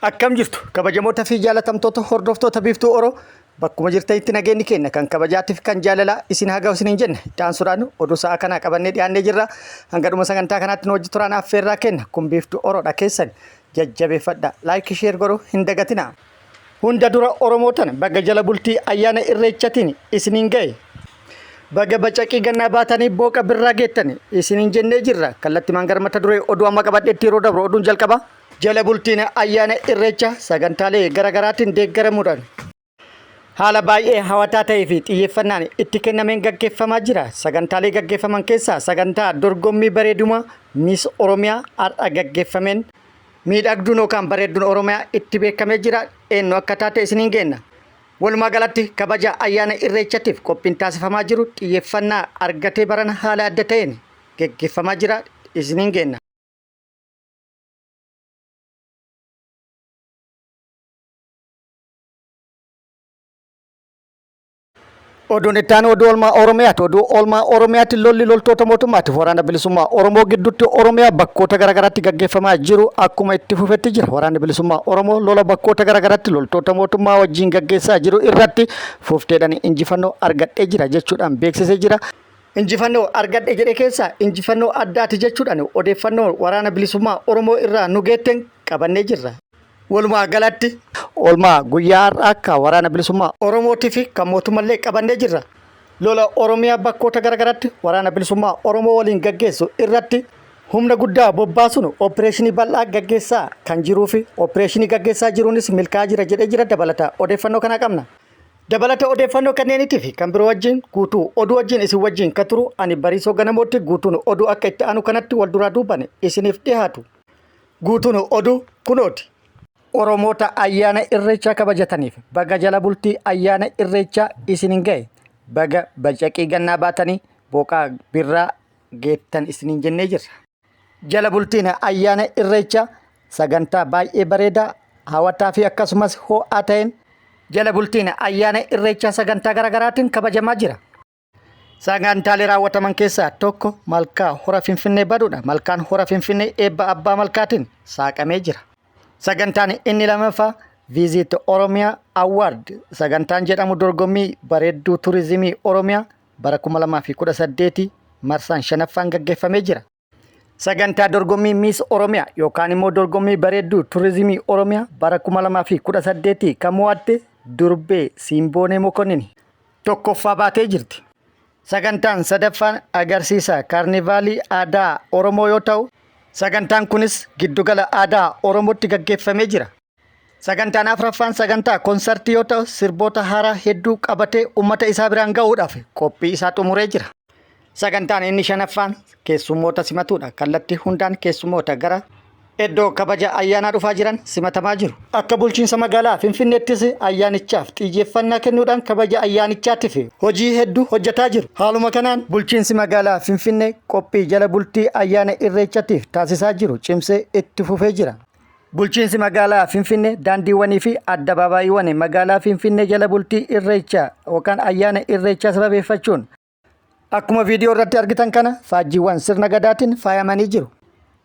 Akkam jirtu kabajamoota fi jaalatamtoota hordoftoota Biiftuu Oro, bakkuma jirtanitti nageenyi keenya kan kabajaatiif kan jaalalaa isin haa ga'u isiniin jenna. Itti aansuudhaan oduu sa'a kanaa qabannee dhiyaannee jirra. Hanga dhuma sagantaa kanaatti nu wajji turaan affeerraa kenna. Kun Biiftuu Oroodha, keessan jajjabeeffadha. Like, share godhuu hin dagatina. Hunda dura Oromootan baga jala bultii ayyaana Irreechatiin isiniin ga'e. Baga bacaqii gannaa baatanii booqa birraa geettan isiniin jennee jirra. Kallattimaan gara mata duree oduu amma qabadheetti yeroo dabru, oduun jalqaba. Jala bultiin ayyaana Irreecha sagantaalee garaagaraatiin deeggaramuudhaan haala baay'ee hawataa ta'ee fi xiyyeeffannaan itti kennameen gaggeeffamaa jira. Sagantaalee gaggeeffaman keessaa sagantaa dorgommii bareedumaa Miss Oromiyaa har'a gaggeeffameen miidhagduun yookaan bareedduun Oromiyaa itti beekamee jira. Eenyu akka taate isiniin geenna. Walumaa galatti kabaja ayyaana Irreechatiif qophiin taasifamaa jiru xiyyeeffannaa argatee barana haala adda ta'een gaggeeffamaa jira. Isiniin geenna. Oduun itti aanu oduu oolmaa Oromiyaati. Oduu oolmaa Oromiyaatti lolli loltoota mootummaatiif waraana bilisummaa Oromoo gidduutti Oromiyaa bakkoota garaagaraatti gaggeeffamaa jiru akkuma itti fufetti jira. Waraanni bilisummaa Oromoo lola bakkoota garaagaraatti loltoota mootummaa wajjin gaggeessaa jiru irratti fufteedhaan injifannoo argadhee jira jechuudhaan beeksisee jira. Injifannoo argadhe jedhe keessaa injifannoo addaati jechuudhaan odeeffannoo waraana bilisummaa Oromoo irraa nu geetten qabannee jirra. Walumaa galatti oolmaa guyyaa har'aa akka waraana bilisummaa Oromootii fi kan mootummallee qabannee jirra. Lola Oromiyaa bakkoota garaagaraatti waraana bilisummaa Oromoo waliin gaggeessu irratti humna guddaa bobbaasuun opereeshinii bal'aa gaggeessaa kan jiruu fi opereeshinii gaggeessaa jiruunis milkaa'aa jira jedhee jira. Dabalata odeeffannoo kanaa qabna. Dabalata odeeffannoo kanneeniitii fi kan biroo wajjin guutuu oduu wajjin isin wajjin kan turu ani Bariisoo Ganamootti. Guutuun oduu akka itti aanu kanatti wal duraa duubaan isiniif dhiyaatu. Guutuun oduu kunooti. Oromoota ayyaana Irreechaa kabajataniif baga jala bultii ayyaana Irreechaa isinin ga'e. Baga bacaqii gannaa baatanii booqaa birraa geettan isiniin jennee jirra. Jala bultiin ayyaana Irreechaa sagantaa baay'ee bareedaa, hawataa fi akkasumas ho'aa ta'een jala bultiin ayyaana Irreechaa sagantaa garaagaraatiin kabajamaa jira. Sagantaalee raawwataman keessaa tokko malkaa hora Finfinnee baduudha. Malkaan hora Finfinnee eebba abbaa malkaatiin saaqamee jira. Sagantaan inni lammaffaa Visit Oromiyaa Award sagantaan jedhamu dorgommii bareedduu turizimii Oromiyaa bara 2018 marsaan shanaffaan gaggeeffamee jira. Sagantaa dorgommii Miss Oromiyaa yookaan immoo dorgommii bareedduu turizimii Oromiyaa bara 2018 kan mo'atte Durbee Simboonee Mokonnin tokkoffaa baatee jirti. Sagantaan sadaffaan agarsiisa kaarnivaalii aadaa Oromoo yoo ta'u, sagantaan kunis giddugala aadaa Oromootti gaggeeffamee jira. Sagantaan afraffaan sagantaa konsartii yoo ta'u, sirboota haaraa hedduu qabatee uummata isaa biraan ga'uudhaaf qophii isaa xumuree jira. Sagantaan inni shanaffaan keessummoota simatuudha. Kallattii hundaan keessummoota gara iddoo kabaja ayyaanaa dhufaa jiran simatamaa jiru. Akka bulchiinsa magaalaa Finfinneettis ayyaanichaaf xiyyeeffannaa kennuudhaan kabaja ayyaanichaatiif hojii hedduu hojjetaa jiru. Haaluma kanaan bulchiinsi magaalaa Finfinnee qophii jala bultii ayyaana Irreechatiif taasisaa jiru cimsee itti fufee jira. Bulchiinsi magaalaa Finfinnee daandiiwwanii fi addabaabaayyiiwwan magaalaa Finfinnee jala bultii Irreechaa yookaan ayyaana Irreechaa sababeeffachuun akkuma viidiyoo irratti argitan kana faajjiiwwan sirna gadaatiin faayamanii jiru.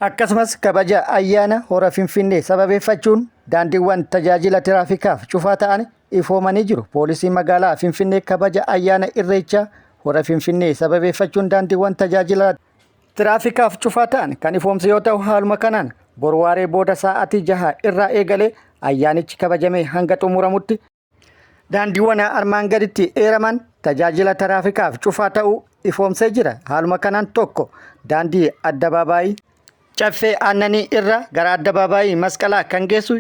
Akkasumas kabaja ayyaana hora Finfinnee sababeeffachuun daandiiwwan tajaajila tiraafikaaf cufaa ta'an ifoomanii jiru. Poolisiin magaalaa Finfinnee kabaja ayyaana Irreechaa hora Finfinnee sababeeffachuun daandiiwwan tajaajila tiraafikaaf cufaa ta'an kan ifoomse yoo ta'u, haaluma kanaan boru waaree booda sa'aatii 6 irraa eegalee ayyaanichi kabajamee hanga xumuramutti daandiiwwan armaan gaditti eeraman tajaajila tiraafikaaf cufaa ta'uu ifoomsee jira. Haaluma kanaan 1, daandii addabaabaayii Caffee Aannanii irraa gara addabaabaayii Masqalaa kan geessu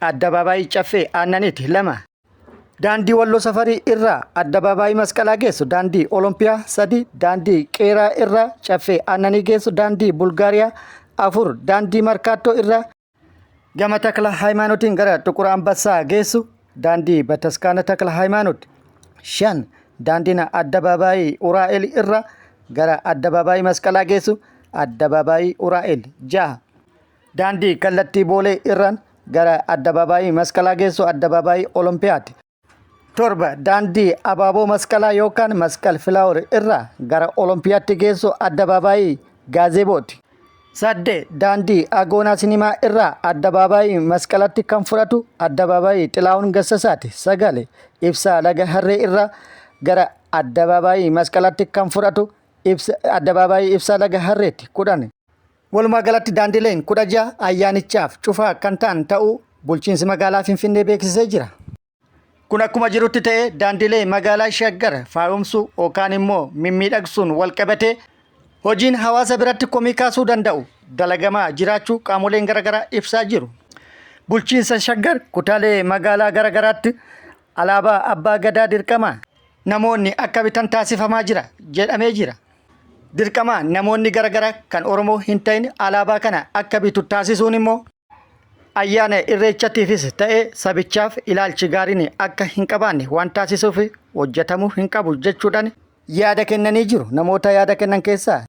addabaabaayii Caffee Aannaniiti. 2, daandii Walloo Safarii irraa addabaabaayii Masqalaa geessu daandii Olompiyaa. 3, daandii Qeeraa irraa Caffee Aannanii geessu daandii Bulgaariyaa. 4, daandii Markaattoo irraa gama Takla Hayimaanotiin gara Xuqur Ambassaa geessu daandii Bataskaana Takla Hayimaanot. 5, daandiin addabaabaayii Uraa'el irraa gara addabaabaayii Masqalaa geessu addabaabaayii Uraa'el. 6, daandii kallattii Boolee irraan gara addabaabaayii Masqalaa geessu addabaabaayii Olompiyaati. 7, daandii Abaaboo Masqalaa yookaan Masqal Filaawur irraa gara Olompiyaatti geessu addabaabaayii Gaazeebooti. 8, Daandii Agoonaa Sinimaa irraa Addabaabaayii Masqalatti kan fudhatu Addabaabaayii Xilaahun Gassasaati. 9, Ibsaa Laga Harree irraa gara Addabaabaayii Masqalatti kan fudhatu Addabaabaayii Ibsaa Laga Harreetti. 10, Walumaa galatti daandileen 16 ayyaanichaaf cufaa kan ta'an ta'uu bulchiinsi magaalaa Finfinnee beeksisee jira. Kun akkuma jirutti ta'ee daandilee magaalaa Shaggar faayomsuu yookaan immoo mimmiidhagsuun walqabatee hojiin hawaasa biratti komii kaasuu danda'u dalagamaa jiraachuu qaamoleen garaagaraa ibsaa jiru. Bulchiinsa Shaggar kutaalee magaalaa garaagaraatti alaabaa abbaa gadaa dirqama namoonni akka bitan taasifamaa jira jedhamee jira. Dirqama namoonni garaagaraa kan Oromoo hin ta'in alaabaa kana akka bitu taasisuun immoo Ayyaana Irreechatiifis ta'e sabichaaf ilaalchi gaariin akka hin qabaanne waan taasisuuf hojjetamuu hin qabu jechuudhaan yaada kennanii jiru. Namoota yaada kennan keessaa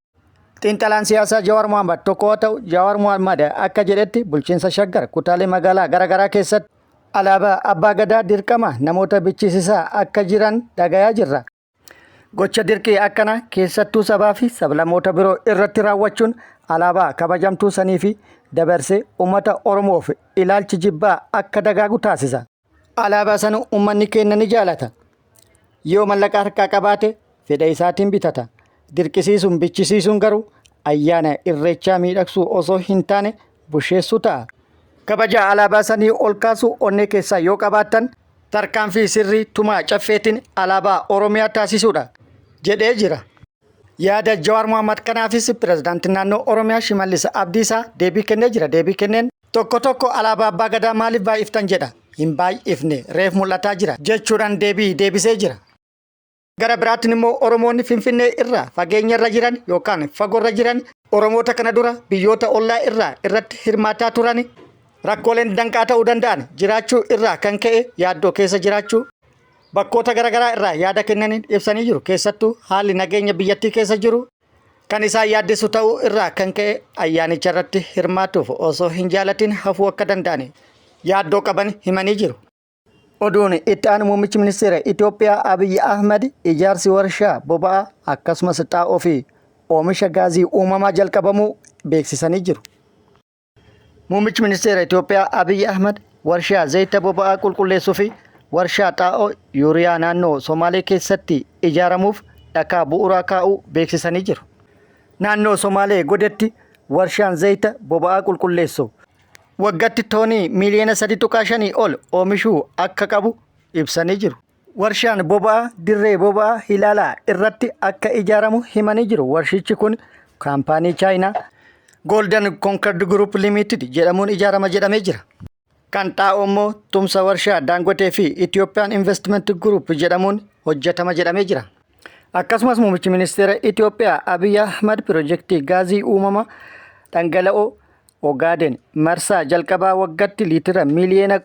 xiinxalaan siyaasaa Jawaar Mohaammed tokko yoo ta'u, Jawaar Mohaammed akka jedhetti bulchiinsa Shaggar kutaalee magaalaa garaagaraa keessatti alaabaa Abbaa Gadaa dirqama namoota bichisiisaa akka jiran dhagayaa jirra. Gocha dirqii akkanaa keessattuu sabaa fi sablammoota biroo irratti raawwachuun alaabaa kabajamtuu sanii fi dabarsee uummata Oromoof ilaalchi jibbaa akka dagaagu taasisa. Alaabaa sana uummanni keenya ni jaalata. Yoo mallaqa harkaa qabaate fedha isaatiin bitata. Dirqisiisuun bichisiisuun garuu ayyaana irreechaa miidhagsuu osoo hin taane busheessuu ta'a. Kabaja alaabaa sanii ol kaasuu onnee keessaa yoo qabaattan tarkaanfii sirrii tumaa caffeetiin alaabaa Oromiyaa taasisuudha jedhee jira. Yaada Jawaar Mohammad kanaafis pirezidaantiin naannoo Oromiyaa Shimallis Abdiisaa deebii kennee jira. Deebii kenneen tokko tokko alaabaa abbaa gadaa maaliif baay'iftan jedha. Hin baay'ifne reef mul'ataa jira jechuudhaan deebii deebisee jira. Gara biraatiin immoo Oromoonni Finfinnee irraa fageenya irra jiran yookaan fagoorra jiran Oromoota kana dura biyyoota ollaa irraa irratti hirmaataa turan rakkooleen danqaa ta'uu danda'an jiraachuu irraa kan ka'e yaaddoo keessa jiraachuu bakkoota garaagaraa irraa yaada kennaniin ibsanii jiru. Keessattuu haalli nageenya biyyattii keessa jiru kan isaan yaaddessu ta'uu irraa kan ka'e ayyaanicha irratti hirmaatuuf osoo hin jaalatin hafuu akka danda'an yaaddoo qaban himanii jiru. Oduun itti aanu muummichi ministeera Itoophiyaa Abiy Ahmad ijaarsi warshaa boba'aa akkasumas xaa'oo fi oomisha gaazii uumamaa jalqabamuu beeksisanii jiru. Muummichi ministeera Itoophiyaa Abiy Ahmad warshaa zayita boba'aa qulqulleessuu fi warshaa xaa'oo yuuriyaa naannoo Somaalee keessatti ijaaramuuf dhakaa bu'uuraa kaa'uu beeksisanii jiru. Naannoo Somaalee Godetti warshaan zayita boba'aa qulqulleessu waggatti toonii miiliyoona 3.5 ol oomishuu akka qabu ibsanii jiru. Warshaan boba'aa dirree boba'aa Hilaalaa irratti akka ijaaramu himanii jiru. Warshichi kun kaampaanii Chaayinaa Golden Concord Group Limited jedhamuun ijaarama jedhamee jira. Kan xaa'oo immoo tumsa warshaa Daangotee fi Itoophiyaan Investment Group jedhamuun hojjetama jedhamee jira. Akkasumas muummichi ministeera Itoophiyaa Abiy Ahmad pirojektii gaazii uumama dhangala'oo Ogaaden marsaa jalqabaa waggatti liitira miiliyoona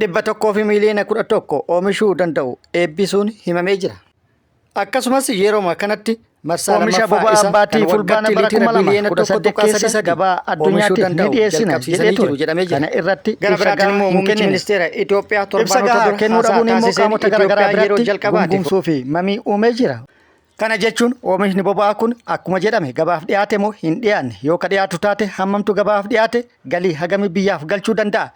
100 fi miiliyoona 11 oomishuu danda'u eebbisuun himamee jira. Akkasumas yerooma kanatti marsaa Oomisha lammaffaa boba'aa isa baatii kan Fulbaana waggatti bara liitira biliyoona 2018 keessa 1.33 gabaa oomishuu addunyaatiif ni danda'u dhiyeessina jedhee jalqabsiisanii ture. jiru jedhamee jira. Kana irratti Gara ibsa biraatiin gahaa immoo hin muummichi kennine. ministeera Itoophiyaa Ibsa torbaanota gahaa dura kennuu haasaa dhabuun immoo taasiseen qaamota garaagaraa Itoophiyaa yeroo biratti jalqabaatiif gungumsuu fi mamii uumee jira. Kana jechuun oomishni boba'aa kun akkuma jedhame gabaaf dhiyaate moo hin dhiyaanne yoo ka dhiyaatu taate hammamtu gabaaf dhiyaate galii hagamii biyyaaf galchuu danda'a.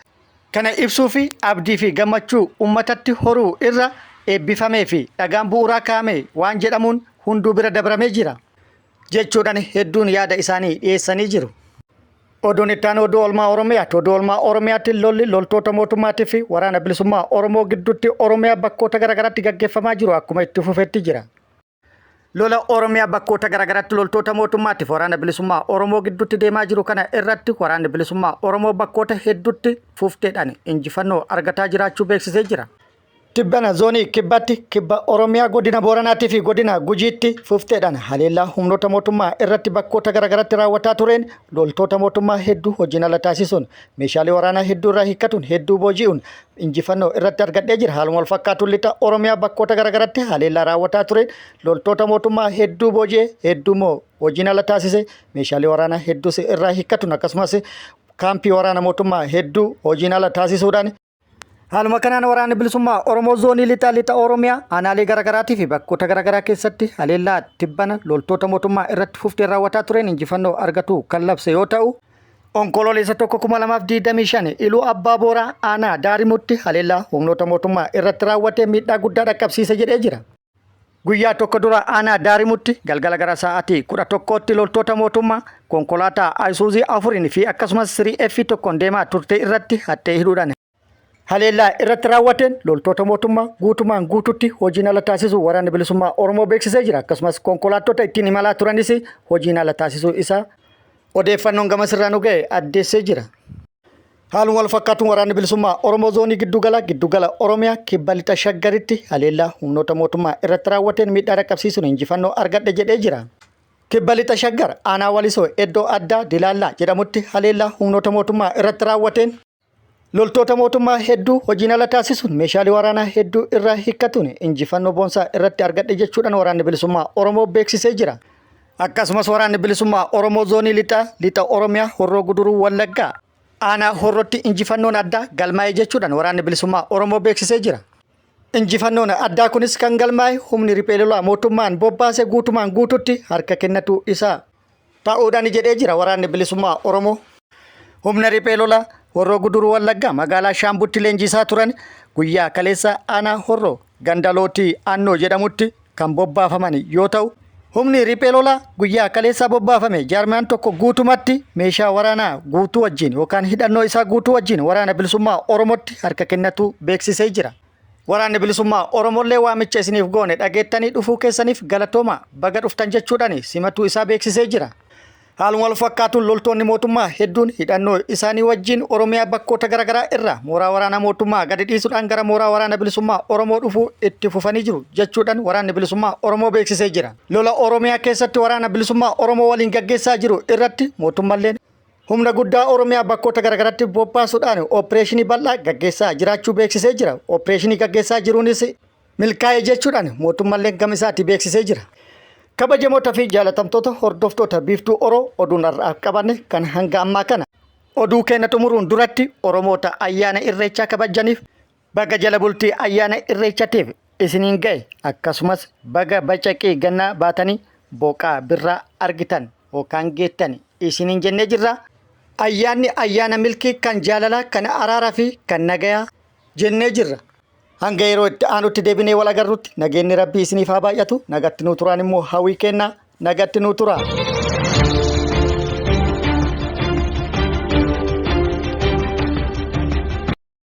Kana ibsuu fi abdii fi gammachuu ummatatti horuu irra eebbifamee fi dhagaan bu'uuraa kaa'ame waan jedhamuun hunduu bira dabramee jira. Jechuudhaan hedduun yaada isaanii dhiyeessanii jiru. Oduun itti aanu oduu oolmaa Oromiyaati. Oduu oolmaa Oromiyaatti lolli loltoota mootummaatii fi waraana bilisummaa Oromoo gidduutti Oromiyaa bakkoota garaagaraatti gaggeeffamaa jiru akkuma itti fufetti jira. Lola Oromiyaa bakkoota garaagaraatti loltoota mootummaatiif waraana bilisummaa Oromoo gidduutti deemaa jiru kana irratti waraanni bilisummaa Oromoo bakkoota hedduutti fufteedhaan injifannoo argataa jiraachuu beeksisee jira. Tibbana zoonii kibbaatti kibba Oromiyaa godina Booranaatii fi godina Gujiitti fufteedhaan haleellaa humnoota mootummaa irratti bakkoota garaagaraatti raawwataa tureen loltoota mootummaa hedduu hojiin ala taasisuun meeshaalee waraanaa hedduu irraa hiikkatuun hedduu booji'uun injifannoo irratti argadhee jira. Haaluma wal fakkaatuun lixa Oromiyaa bakkoota garaagaraatti haleellaa raawwataa tureen loltoota mootummaa hedduu booji'e hedduu immoo hojiin ala taasise meeshaalee waraanaa hedduus irraa hiikkatuun akkasumas kaampii waraana mootummaa hedduu hojiin ala taasisuudhaan Haaluma kanaan Waraanni Bilisummaa Oromoo Zoonii Lixaa Lixa Oromiyaa aanaalee garaagaraatii fi bakkoota garaagaraa keessatti haleellaa tibbana loltoota mootummaa irratti fufteen raawwataa tureen injifannoo argatuu kan labse yoo ta'u, Onkoloolessa 1, 2025 Iluu Abbaa Booraa aanaa Daarimutti haleellaa humnoota mootummaa irratti raawwatee miidhaa guddaa dhaqqabsiise jedhee jira. Guyyaa tokko dura aanaa Daarimutti galgala gara sa'aatii 11tti loltoota mootummaa konkolaataa Ayisuuzii afuriin fi akkasumas 3F tokkoon deemaa turte irratti haxxee hidhuudhaan haleellaa irratti raawwateen loltoota mootummaa guutumaan guututti hojiin ala taasisuu Waraanni Bilisummaa Oromoo beeksisee jira. Akkasumas konkolaattota ittiin imalaa turanis hojiin ala taasisuu isaa odeeffannoon gamasirraa nu ga'e addeessee jira. Haaluma wal fakkaatuun Waraanni Bilisummaa Oromoo Zoonii Giddugala Giddugala Oromiyaa Kibba Lixa Shaggaritti haleellaa humnoota mootummaa irratti raawwateen miidhaa dhaqqabsiisuun injifannoo argadhe jedhee jira. Kibba Lixa Shaggar aanaa Walisoo iddoo addaa Dilaallaa jedhamutti haleellaa humnoota mootummaa irratti raawwateen loltoota mootummaa hedduu hojiin ala taasisuun meeshaalee waraanaa hedduu irraa hiikkatuun injifannoo boonsaa irratti argadhe jechuudhaan Waraanni Bilisummaa Oromoo beeksisee jira. Akkasumas Waraanni Bilisummaa Oromoo Zoonii Lixaa Lixa Oromiyaa Horroo Guduruu Wallaggaa aanaa Horrootti injifannoon addaa galmaa'e jechuudhaan Waraanni Bilisummaa Oromoo beeksisee jira. Injifannoon addaa kunis kan galmaa'e humni riphee lolaa mootummaan bobbaase guutumaan guututti harka kennatuu isaa ta'uudhaan jedhee jira Waraanni Bilisummaa Oromoo. Humna riphee lolaa Horroo Guduruu Wallaggaa magaalaa Shaambutti leenjisaa turan guyyaa kaleessa aanaa Horroo ganda Lootii Annoo jedhamutti kan bobbaafaman yoo ta'u, humni riphee lolaa guyyaa kaleessaa bobbaafame jaarmiyaan tokko guutumatti meeshaa waraanaa guutuu wajjin yookaan hidhannoo isaa guutuu wajjin Waraana Bilisummaa Oromootti harka kennatu beeksisee jira. Waraanni Bilisummaa Oromollee waamicha isiniif goone dhageettanii dhufuu keessaniif galatooma, baga dhuftan jechuudhaan simatuu isaa beeksisee jira. Haaluma wal fakkaatuun loltoonni mootummaa hedduun hidhannoo isaanii wajjin Oromiyaa bakkoota garaagaraa irraa mooraa waraanaa mootummaa gadi dhiisuudhaan gara mooraa Waraana Bilisummaa Oromoo dhufuu itti fufanii jiru jechuudhaan Waraanni Bilisummaa Oromoo beeksisee jira. Lola Oromiyaa keessatti Waraana Bilisummaa Oromoo waliin gaggeessaa jiru irratti mootummalleen humna guddaa Oromiyaa bakkoota garaagaraatti bobbaasuudhaan opereeshinii bal'aa gaggeessaa jiraachuu beeksisee jira. Opereeshinii gaggeessaa jiruunis milkaa'e jechuudhaan mootummalleen gama isaatii beeksisee jira. Kabajamoota fi jaalatamtoota hordoftoota Biiftuu Oro, oduun har'aaf qabanne kan hanga ammaa kana. Oduu keenya xumuruun duratti Oromoota ayyaana Irreechaa kabajaniif baga jala bultii ayyaana Irreechatiif isiniin ga'e, akkasumas baga bacaqii gannaa baatanii boqaa birraa argitan yookaan geettan isiniin jennee jirra. Ayyaanni ayyaana milkii, kan jaalalaa, kan araaraa fi kan nagayaa jennee jirra. Hanga yeroo itti aanutti deebinee wal agarrutti nageenyi Rabbii isiniif haa baay'atu. Nagatti nuu turaan immoo hawwii kennaa, nagatti nuu turaa.